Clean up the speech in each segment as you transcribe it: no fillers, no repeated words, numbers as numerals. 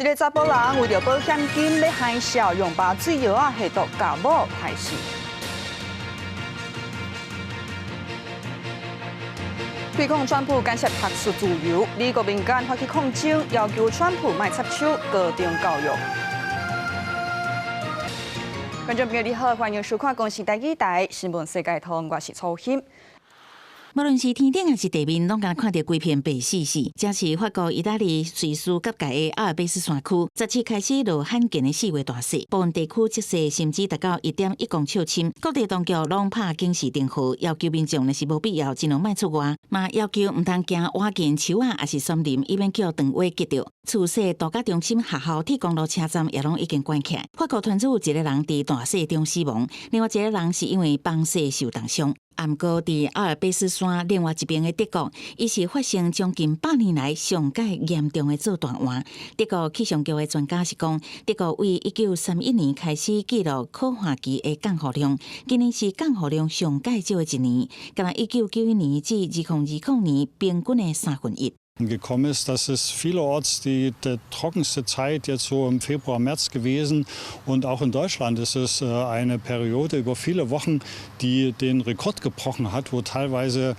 一个查埔人為著保險金欲害潲，用麻醉藥仔下毒共某刣死。對抗川普干涉學術自由，美國民間發起抗爭，要求川普莫插手高等教育。觀眾朋友你好，歡迎收看《公視台語台新聞世界通》，我是楚欣。無論是天頂抑是地面，攏敢看著規片白死死。這是法國、意大利、瑞士佮界的阿爾卑斯山區，17開始落罕見的4月大雪，部分地區積雪甚至達到1.1公尺深。各地當局攏拍警示燈號，要求民眾若是無必要，盡量莫出外，嘛要求毋通行倚近樹仔抑是森林，以免予長尾擊著。厝雪度假中心、學校、鐵公路車站也攏已經關起來。法國傳出有一個人佇大雪中死亡，另外一個人是因為崩雪受重傷。毋過，佇阿爾卑斯山另外一邊的德國，伊是發生將近100年來上蓋嚴重的做大旱。德國氣象局的專家是講，德國為1931年開始記錄可旱期的降雨量，今年是降雨量上蓋少的一年，敢若1991年至2020年平均的三分一。 Gekommen ist, dass es vielerorts die trockenste Zeit jetzt so im Februar, März gewesen. Und auch in Deutschland ist es eine Periode über viele Wochen, die den Rekord gebrochen hat, wo teilweise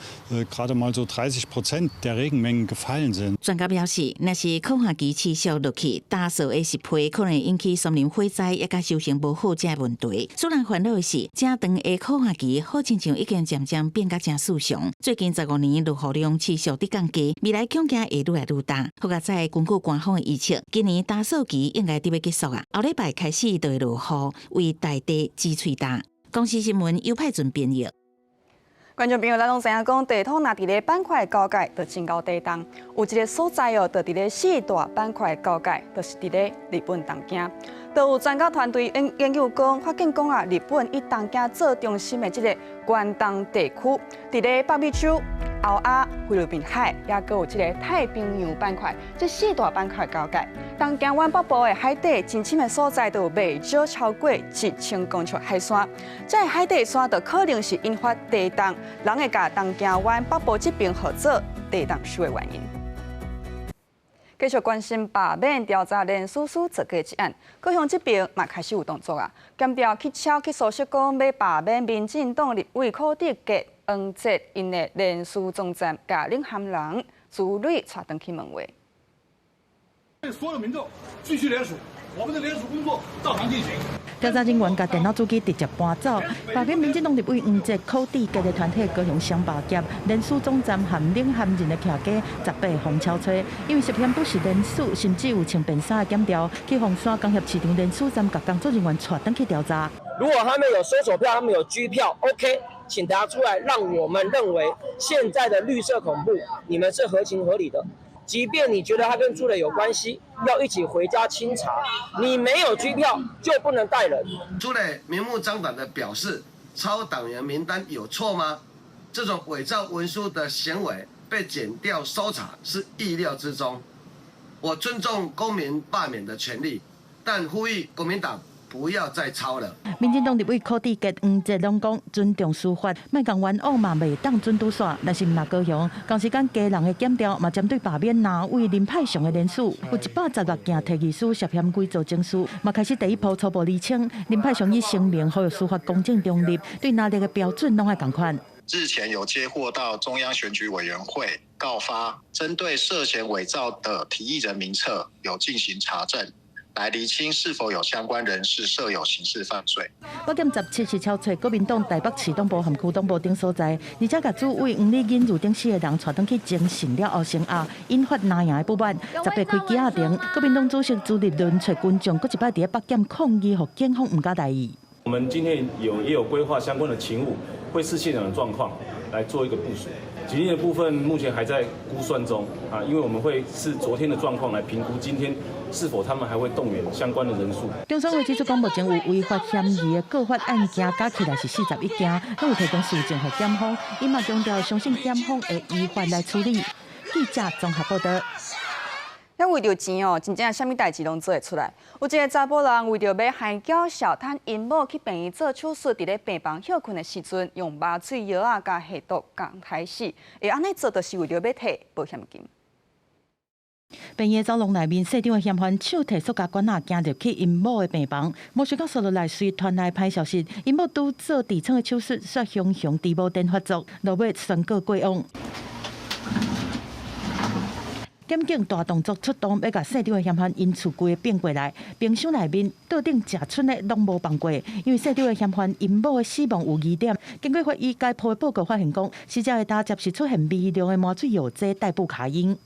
gerade mal so 30% der Regenmengen gefallen sind. 專家表示，若是可旱期持續落去，焦燥的濕皮可能引起森林火災，抑佮收成無好這問題。使人煩惱的是，這長的可旱期好親像已經漸漸變甲誠異常。最近15年落雨量持續佇降低，未來恐驚會愈來愈焦。好佳哉根據官方的預測，今年焦燥期應該佇欲結束啊，後禮拜開始就會落雨，為大地止喙焦。公視新聞尤派准編譯。觀眾朋友，咱攏知影講，地圖若佇咧板塊交界，就真𠢕地動。有一个所在哦，就佇咧四大板塊交界，就是佇咧日本東京。就有專家團隊研究講，發現講啊，日本以東京做中心的這个關東地區，佇咧北美洲、歐亞、菲律賓海，抑閣有這个太平洋板塊，這四大板塊交界。東京灣北部的海底真深的所在，就有袂少超過1000公尺海山。這个海底山就可能是引發地動，人會共東京灣北部這邊號做地動山的原因。繼續關心罷免調查連署書造假一案，高雄這邊嘛開始有動作啊！檢調去抄去訴說講，欲罷免民進黨立委柯志杰、黃捷𪜶的連署總站，共領銜人朱磊帶轉去問話。所有民眾繼續聯署，我們的聯署工作照常進行。調查人員共電腦主機直接搬走，罷免民進黨立委黃捷、柯志杰的團體高雄雙罷協連署總站和領銜人的徛家18予敲揣，因為涉嫌不實連署，甚至有穿便衫的檢調去鳳山工業市場連署站，共工作人員帶轉去調查。如果他們有搜索票，他們有拘票，OK，請大家出來，讓我們認為現在的綠色恐怖，你們是合情合理的。即便你覺得他跟朱磊有關係，要一起回家清查。你沒有拘票就不能帶人。朱磊明目張膽的表示抄黨員名單有錯嗎？這種偽造文書的行為被檢調搜查是意料之中。我尊重公民罷免的權利，但呼籲國民黨不要再抄了。民進黨立委柯志杰、黃捷攏講尊重司法，莫共冤枉嘛袂當準拄煞。但是毋但高雄，同時間基隆的檢調嘛針對罷免藍委林派祥的連署，有116件提議書涉嫌偽造證書，嘛開始第一波初步釐清。林派祥以聲明呼籲司法公正中立，對藍綠的標準攏愛仝款。日前有接獲到中央選舉委員會告發，針對涉嫌偽造的提議人名冊有進行查證。來釐清是否有相關人士涉有刑事犯罪。北檢17是敲揣國民黨台北市黨部和區黨部等所在，而且共主委黃麗英如等四个人帶轉去偵訊了後聲押，引發藍營的不滿。18開記者庭，國民黨主席朱立倫揣群眾，閣一擺佇咧北檢抗議，予警方毋敢大意。我們今天也有規劃相關的勤務，會視現場的狀況來做一個部署。警力的部分目前還在估算中啊，因為我們會視昨天的狀況來評估今天是否他們還會動員相關的人數。中選會指出講，目前有違法嫌疑的告發案件加起來是41件，攏有提供書證予檢方，伊嘛強調相信檢方會依法來處理。記者綜合報道。遐為著錢哦，真正啥物代誌攏做會出來。有一个查埔人為著欲害嬌小趁𪜶某去病院做手術，佇咧病房歇睏的時陣，用麻醉藥仔共下毒共刣死。會按呢做，就是為著欲提保險金。病院走廊內面，市長的嫌犯手提塑膠管仔行入去𪜶某的病房，無想到紲落來隨傳來歹消息，𪜶某拄做痔瘡的手術，煞雄雄豬母癲發作，落尾宣告過往。檢警大動作出動，欲共姓張的嫌犯𪜶厝規个變過來，冰箱內面桌頂食賰的攏無放過，因為姓張的嫌犯𪜶某的死亡有疑點。經過法醫解剖的報告發現，講死者的膽汁是出現微量的麻醉藥劑代布卡因。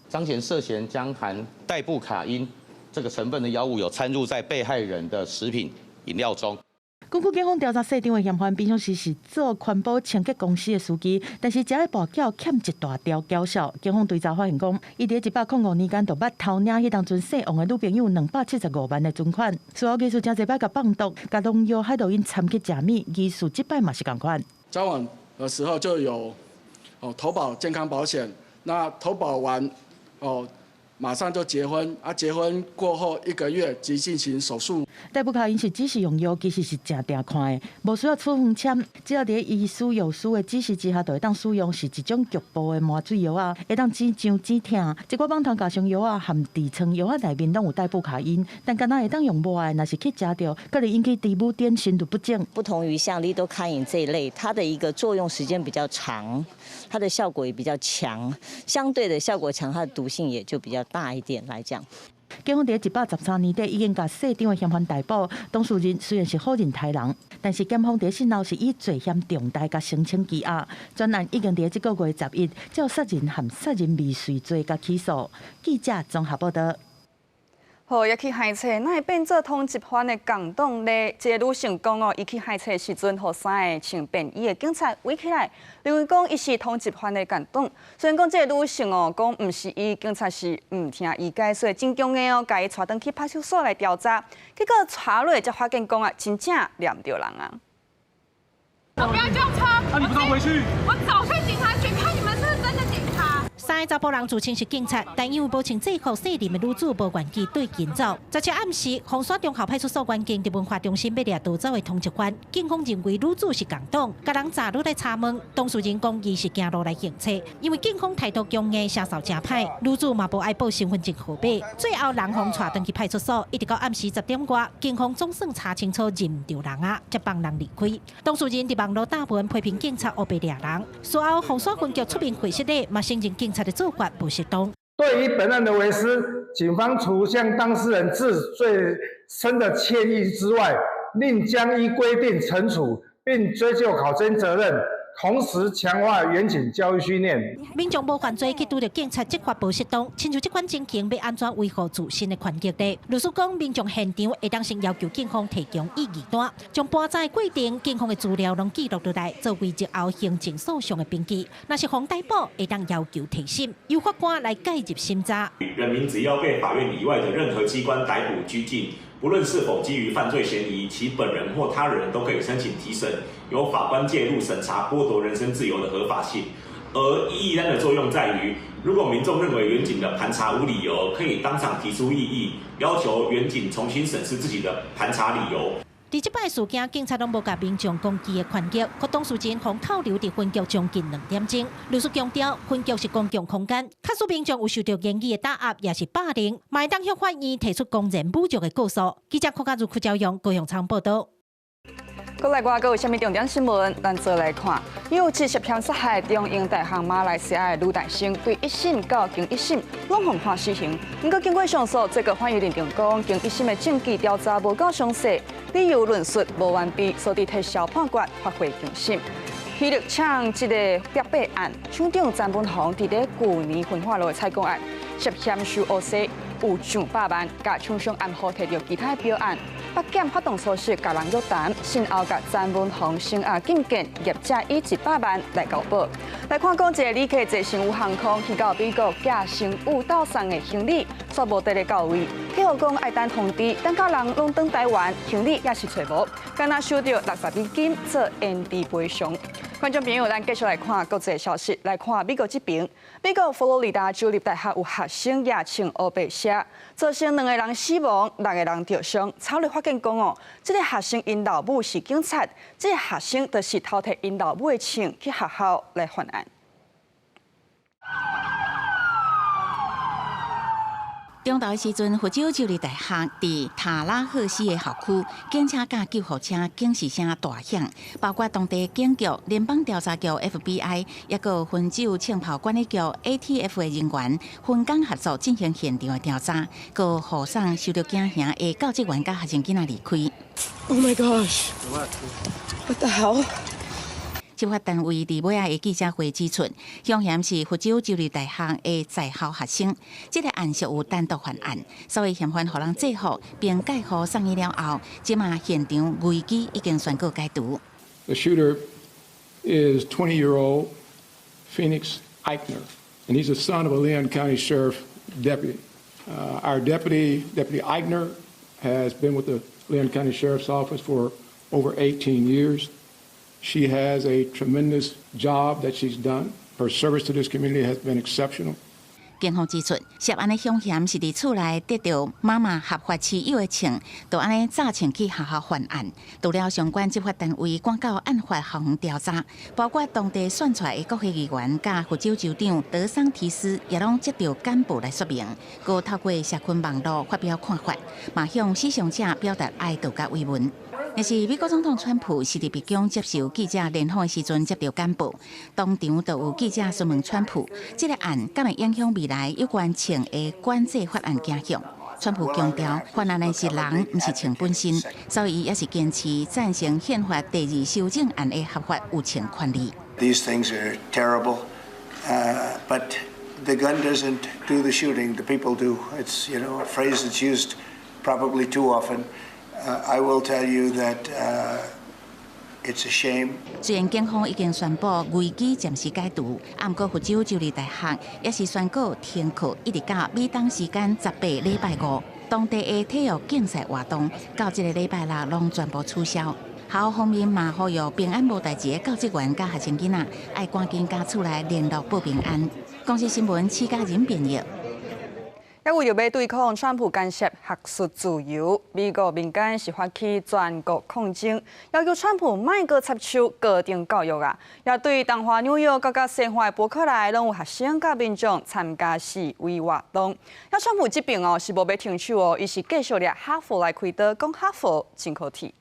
張賢涉嫌將含代布卡因這個成分的藥物有摻入在被害人的食品飲料中。根據警方調查，姓張的嫌犯平常時是做環保清潔公司的司機，但是這个跋筊欠一大條繳數。警方追查發現，講伊佇105年間就捌偷領彼當陣姓王的女朋友275萬的存款。事後疑似誠濟擺共放毒，共農藥海洛因摻去食物，疑似這擺嘛是仝款。交往的時候就有哦投保健康保險，那投保完哦。馬上就結婚，啊！結婚過後一個月即進行手術。代布卡因是指示用藥，其實是誠定看的，無需要處方簽，只要佇醫師藥師的指示之下，就會當使用，是一種局部的麻醉藥啊，會當止脹止疼。這寡網頭加上藥啊，含痔瘡藥啊內面攏有代布卡因，但敢若會當用抹的，若是去食著，可能引起豬母癲心律不整。不同於像利多卡因這一類，它的一個作用時間比較長，它的效果也比較強，相對的效果強，它的毒性也就比較大一點來講。警方佇113年底已經共姓張的嫌犯逮捕，當事人雖然是否認刣人，但是檢方佇審後是以罪嫌重大共申請羈押。專案已經佇這個月11照殺人和殺人未遂罪共起訴。記者綜合報道。好，伊去害冊，哪會變做通緝犯的共黨咧？這个女性講哦，伊去害冊時陣，予三个穿便衣的警察圍起來，認為講伊是通緝犯的共黨。雖然講這个女性哦，講毋是伊，警察是毋聽伊解說，真強硬哦，共伊帶轉去派出所來調查。結果查落才發現講啊，真正掠毋著人啊！我不要叫車，那你不要回去？我早去警察局看你們是不是真的警察。三个查埔人自稱是警察，但因為無穿制服，細膩的女子無願意對𪜶走。17暗時，鳳山中校派出所員警佇文化中心欲掠逃走的通緝犯，警方認為女子是共黨，共人查落來查問，當事人講伊是行路來行冊，因為警方態度強硬，聲勢誠歹，女子嘛無愛報身份證號碼，最後人予帶轉去派出所，一直到暗時10點外，警方總算查清楚認毋著人啊，才放人離開。當事人佇網路貼文批評警察烏白掠人，事後鳳山分局出面解釋咧，嘛承認警察的做法無適當。對於本案的違失，警方除向當事人致最深的歉意之外，另將依規定懲處，並追究考偵責任。同時強化員警教育訓練。民眾無犯罪去拄著警察執法無適當，親像這款情形欲按怎維護自身的權益呢？律師講，民眾現場會當先要求警方提供異議單，將盤查的過程、警方的資料攏記錄落來，作為日後行政訴訟的憑據。若是予逮捕，會當要求提審，由法官來介入審查。人民只要被法院以外的任何機關逮捕拘禁，不論是否基於犯罪嫌疑，其本人或他人都可以申請提審，由法官介入審查剝奪人身自由的合法性。而異議單的作用在於，如果民眾認為員警的盤查無理由，可以當場提出異議，要求員警重新審視自己的盤查理由。佇這擺事件，警察攏無共民眾講伊的權益，閣當事人予扣留佇分局將近2點鐘。律師強調，分局是公共空間，假使民眾有受到言語的打壓，抑是霸凌，嘛會當向法院提出公然侮辱的告訴。記者郭家如、柯朝陽、高雄倉報道。閣來外閣有啥物重點新聞？咱做來看，有涉嫌殺害中英大學馬來西亞的女大生，對一審到經一審攏予判死刑。毋過經過上訴，最高法院認定講，經一審的證據調查無夠詳細，理由論述無完備，所以撤銷判決，發回重審。霹靂廠這個劫匪案，廠長詹文宏佇咧舊年焚化爐的採購案，涉嫌收烏稅有上百萬，共廠商暗號提著其他的標案。北檢發動措施，共人約談，審後共詹文宏聲押禁見，業者以100萬來交保。來看講，這个旅客坐星宇航空去到美國寄星宇斗送的行李，煞無佇咧到位。客戶講愛等通知，等到人攏轉台灣，行李猶是揣無，干焦收著60美金做延遲賠償。觀眾朋友，咱繼續來看國際消息，來看美國這邊，美國佛羅里達州立大學有學生舉槍烏白射，造成兩個人死亡，六個人著傷。查落發現講哦，這个學生𪜶老母是警察，這个學生就是偷提𪜶老母的槍去學校來犯案。中晝時陣，佛州州立大學佇塔拉赫西的校區，警車佮救護車警示聲大響，包括當地警局、聯邦調查局 FBI，抑閣分州槍炮管理局 ATF 的人員分工合作進行現場的調查，閣護送受著驚嚇的教職員佮學生囡仔離開。 Oh my gosh! What the hell? 執法單位佇尾仔的記者會指出，兇嫌是佛州州立大學的在校學生，這個案屬有單獨犯案，所以嫌犯予人制服並蓋好送醫了後，這馬現場危機已經宣告解除。 The shooter is 20-year-old Phoenix Ikner, and he's the son of a Leon County Sheriff deputy. Our deputy, Deputy Ikner, has been with the Leon County Sheriff's Office for over 18 years. She has a tremendous job that she's done. Her service to this community has been exceptional. 警方指出，涉案的兇嫌是佇厝內得著媽媽合法持有的槍，就按呢詐槍去學校犯案。除了相關執法單位趕到案發校園調查，包括當地選出來的國會議員佮佛州州長德桑提斯，也攏接著簡報來說明，閣透過社群網路發表看法，嘛向死傷者表達哀悼佮慰問。但是美國總統川普是佇白宮接受記者聯訪的時陣接著簡報，當場就有記者詢問川普，這個案敢會影響未來有關槍的管制法案走向？川普強調，犯案的是人，毋是槍本身，所以伊也是堅持贊成憲法第二修正案的合法有槍權利。 These things are terrible, but the gun doesn't do the shooting; the people do. It's a phrase that's used probably too often. I will tell you that it's a shame. 雖然警方已經宣布危機暫時解除，毋過佛州州立大學也是宣告停課，一直到美東時間18禮拜五，當地的體育競賽活動到這個禮拜六攏全部取消。學校方面嘛呼籲平安無代誌的教職員佮學生囡仔，愛趕緊佮厝內聯絡報平安。公視新聞施嘉仁編譯。也為著欲對抗川普干涉學術自由，美國民間是發起全國抗爭，要求川普莫閣插手高等教育啊！也對東岸紐約佮西岸的伯克萊，攏有學生佮民眾參加示威活動。啊，川普這邊哦是無欲停手哦，伊是繼續掠哈佛來開刀，講哈佛真可恥。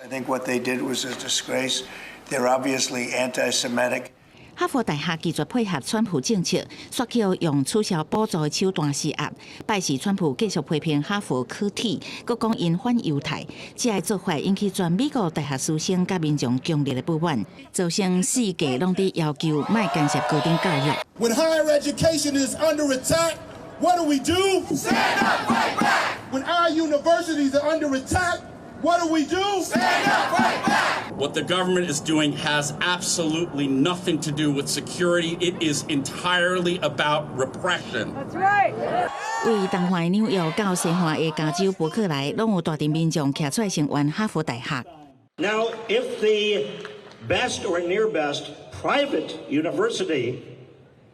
I think what they did was a disgrace. They're obviously anti-Semitic. 哈佛大學拒絕配合川普政策，煞去用取消補助的手段施壓。拜四川普繼續批評哈佛可恥，閣講𪜶反猶太，這个做法引起全美國大學師生佮民眾強烈的不滿，造成四界攏佇要求莫干涉高等教育。 When higher education is under attack, what do we do? Stand up, fight back. When our universities are under attack, what do we do? Stand up, fight back. What the government is doing has absolutely nothing to do with security. It is entirely about repression. That's right. 對東岸紐約到西岸的加州伯克萊，攏有大陣民眾徛出來聲援哈佛大學。 Now, if the best or near best private university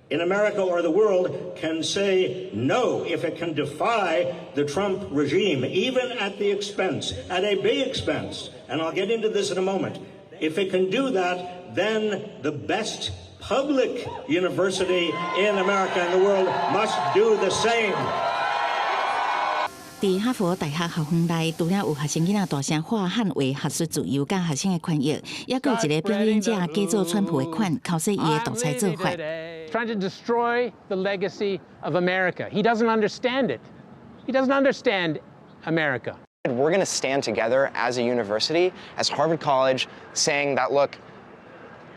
in America or the world can say no, if it can defy the Trump regime, even at the expense, at a big expense, and I'll get into this in a moment, if it can do that, then the best public university in America and the world must do the same. 佇哈佛大學校園內，除了有學生囡仔大聲喊捍衛學術自由佮學生的權益，抑閣有一个表演者假做川普的款，剾洗伊的獨裁做法。 Trying to destroy the legacy of America. He doesn't understand it. He doesn't understand America. We're going to stand together as a university, as Harvard College, saying that, look,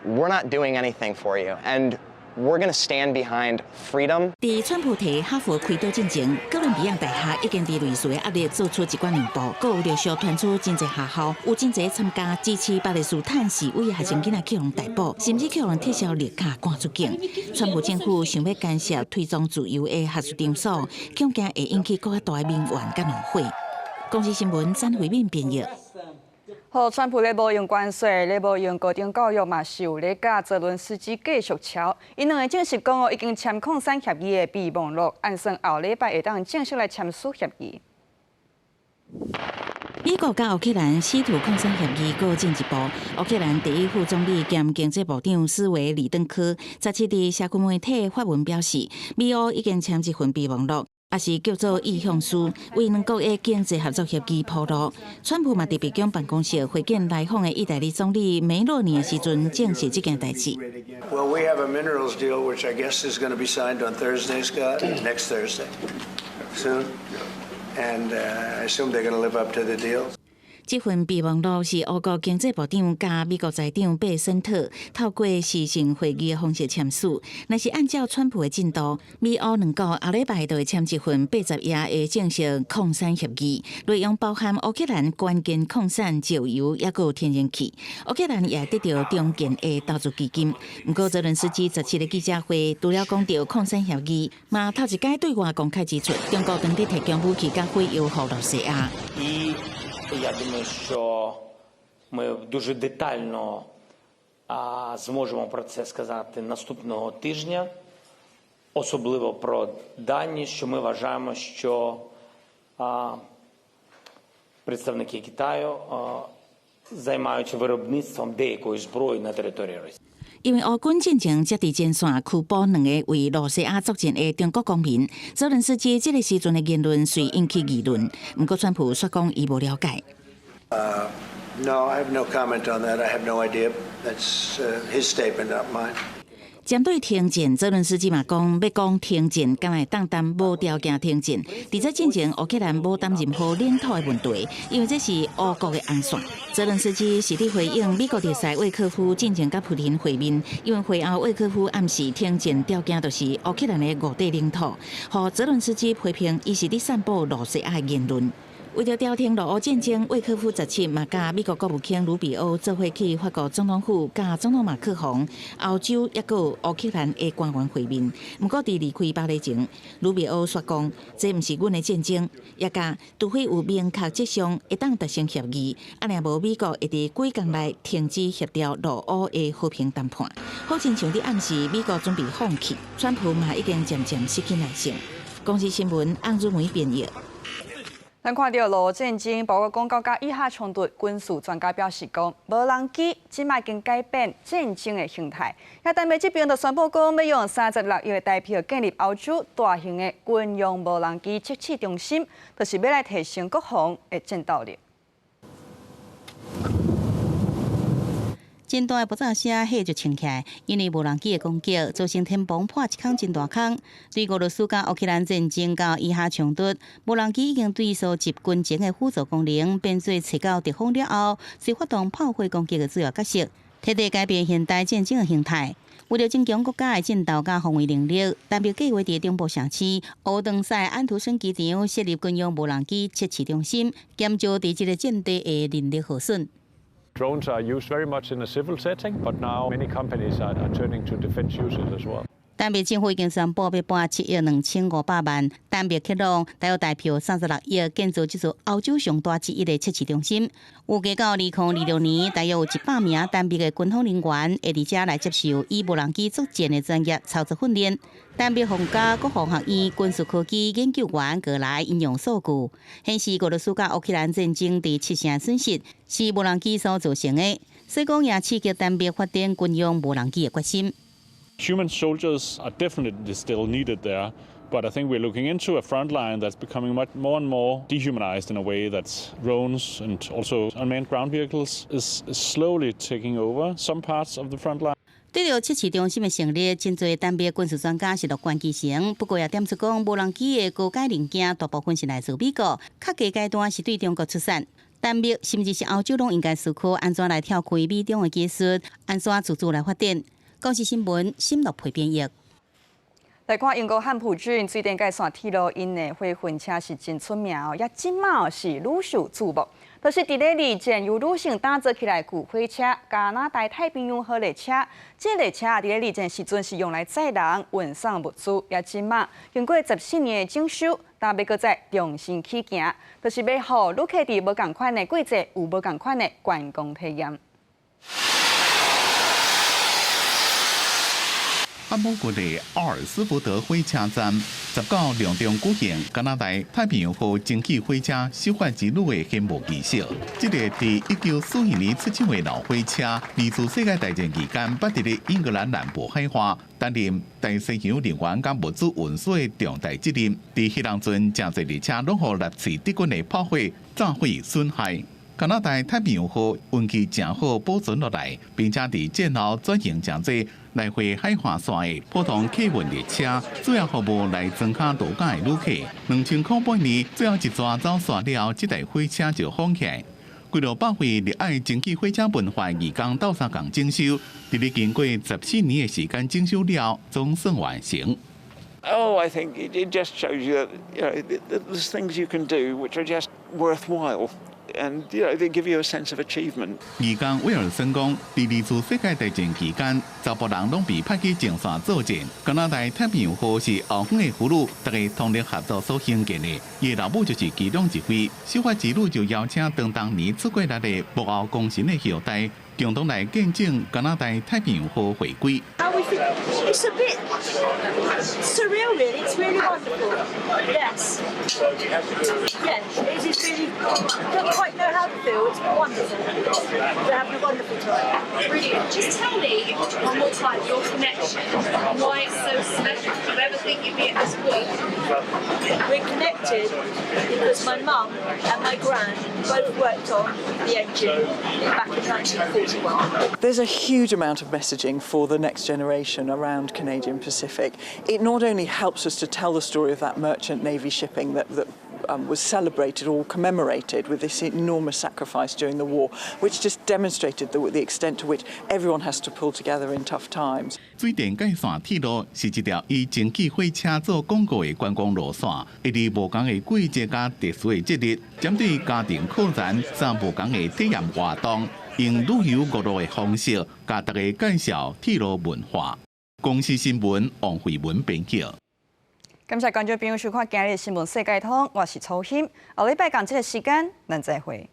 we're not doing anything for you. And we're going to stand behind freedom. 佇川普提哈佛開刀進前，哥倫比亞大學已經佇類似的壓力做出一寡讓步，閣有陸續傳出真濟學校有真濟參加支持巴勒斯坦示威的學生囡仔去予逮捕，甚至去予撤銷綠卡趕出境。川普政府想欲干涉推崇自由的學術場所，恐驚會引起閣較大的民怨佮怒火。公視新聞詹惠敏編譯。好，川普咧無用關稅，咧無用高等教育嘛，是有咧佮澤倫斯基繼續敲。𪜶兩个證實講哦，已經簽礦產協議的備忘錄，按算後禮拜會當正式來簽署協議。美國佮烏克蘭稀土礦產協議閣進一步，烏克蘭第一副總理兼經濟部長斯維里登科17佇社群媒體發文表示，美烏已經簽一份備忘錄。抑是叫做意向書，為兩國的經濟合作協議鋪路。川普嘛佇白宮辦公室會見來訪的意大利總理梅洛尼的時陣，證實這件代誌。 Well, we have a minerals deal, which I guess is going to be signed on Thursday, Scott, next Thursday, soon. And I assume they're going to live up to the deal. 這份備忘錄是烏國經濟部長佮美國財長貝森特透過視訊會議的方式簽署。若是按照川普的進度，美烏兩國後禮拜就會簽一份80頁的正式礦產協議，內容包含烏克蘭關鍵礦產、石油，抑閣有天然氣。烏克蘭也會得著重建的投資基金。毋過澤倫斯基17日記者會，除了講著礦產協議，嘛頭一擺對外公開指出，中國當地提供武器佮火藥予羅西亞。 Я думаю, що ми дуже детально зможемо про це сказати наступного тижня, особливо про дані, що ми вважаємо, що представники Китаю займаються виробництвом деякої зброї на території Росії. 因為烏軍進前才佇前線拘捕兩个為羅西亞作戰的中國公民，澤倫斯基這个時陣的言論遂引起議論。毋過川普煞講伊無了解。 No, I have no comment on that. I have no idea. That's his statement, not mine. 針對停戰，澤倫斯基嘛講，欲講停戰，敢會當談無條件停戰。佇這進前，烏克蘭無談任何領土的問題，因為這是烏國的紅線。澤倫斯基是佇回應美國特使魏克夫進前佮普廷會面，因為會後魏克夫暗示停戰條件就是烏克蘭的五塊領土，予澤倫斯基批評伊是佇散布羅西亞的言論。為著調停俄烏戰爭，魏克夫17嘛佮美國國務卿魯比歐做伙去法國總統府，佮總統馬克宏、歐洲抑閣烏克蘭的官員會面。毋過佇離開巴黎前，魯比歐煞講，這毋是阮的戰爭，抑佮除非有明確跡象會當達成協議，啊若無美國會佇幾工內停止協調俄烏的和平談判。好親像佇暗示美國準備放棄，川普嘛已經漸漸失去耐性。公視新聞，翁汝梅編譯。咱看著俄烏戰爭，包括講到佮以哈衝突，軍事專家表示講，無人機這擺已經改變戰爭的形態。也丹麥這邊就宣布講，欲用36億的台幣建立歐洲大型的軍用無人機測試中心，就是欲來提升國防的戰鬥力。真大的爆炸聲火就衝起來，因為無人機的攻擊造成天棚破一空真大空。對俄羅斯佮烏克蘭戰爭到以哈衝突，無人機已經對蒐集軍情的輔助功能變做揣到敵方了後，隨發動炮火攻擊的主要角色，徹底改變現代戰爭的形態。為著增強國家的戰鬥佮防衛能力，丹麥計畫佇中部城市奧登塞安徒生機場設立軍用無人機測試中心，減少佇這个戰地的人力耗損。 Drones are used very much in a civil setting, but now many companies are turning to defense uses as well. 丹麥政府已經宣布欲撥7億2500萬，丹麥克朗大約台幣36億建造這座歐洲上大之一的測試中心。預計到2026年，大約有100名丹麥的軍方人員會佇遮來接受以無人機作戰的專業操作訓練。丹麥皇家國防學院軍事科技研究員過來引用數據，顯示俄羅斯佮烏克蘭戰爭佇七成損失是無人機所造成的，所以講也刺激丹麥發展軍用無人機的決心。 Human soldiers are definitely still needed there, but I think we're looking into a front line that's becoming much more and more dehumanized in a way that drones and also unmanned ground vehicles is slowly taking over some parts of the front line. 對著測試中心的成立，真濟丹麥軍事專家是樂觀其成。不過也點出講，無人機的高階零件大部分是來自美國，較低階段是對中國出產。丹麥甚至是歐洲攏應該思考按怎來跳開美中的技術，按怎自主來發展。公視新聞，新樂培編譯。來看英國漢普郡水電蓋線鐵路，𪜶的火雲車是真出名哦，也這馬是愈受矚目。就是佇咧二戰由女性打造起來舊火車，加拿大太平洋號列車。這列車佇咧二戰時陣是用來載人運送物資，也這馬經過14年的整修，今欲閣再重新起行，就是欲予旅客佇無仝款的季節有無仝款的觀光體驗。漢堡郡的奧爾斯福德火車站，19隆重舉行加拿大太平洋號蒸汽火車首發之旅的掀幕儀式。這个佇1941年出廠的老火車，二次世界大戰期間捌佇咧英格蘭南部海岸擔任大西洋人員佮物資運輸的重大責任。佇彼當陣，誠濟列車攏予納粹德軍的炮火炸毀損害。加拿大太平洋號運氣誠好，保存落來，並且佇戰後轉型成做來回海岸線的普通客運列車，主要服務來莊跤度假的旅客。2008年最後一逝走線了後，這台火車就封起來。幾落百位熱愛蒸汽火車文化義工鬥相共整修，佇咧經過14年的時間整修了，總算完成。 Oh, I think it just shows you that there's things you can do which are just worthwhile. And they give you a sense of achievement. 義工威爾森講，佇二次世界大戰期間，查埔人攏被派去前線作戰。加拿大太平洋號是後方的婦女，大家通力合作所興建的。伊的老母就是其中一位。首發之旅就邀請當當年出過力的幕後功臣的後代，共同來見證加拿大太平洋號回歸。 How we feel? It's a bit surreal, really. It's really wonderful. Yes. Yes, it is really. Don't quite know how to feel. It's wonderful. We're having a wonderful time. Brilliant. Just tell me one more time your connection, why it's so special. Did you ever think you'd be at this point? We're connected because my mum and my gran both worked on the engine back in 1941. There's a huge amount of messaging for the next generation around Canadian Pacific. It not only helps us to tell the story of that merchant navy shipping that was celebrated or commemorated with this enormous sacrifice during the war, which just demonstrated the extent to which everyone has to pull together in tough times. 水電解線鐵路是一條以蒸汽火車做廣告的觀光路線，會佇無仝的季節佮特殊的節日，針對家庭客人三無仝的體驗活動，用旅遊娛樂的方式，共大家介紹鐵路文化。公視新聞王慧文編輯。感謝觀眾朋友收看今日的新聞世界通，我是楚欣。後禮拜仝這个時間，咱再會。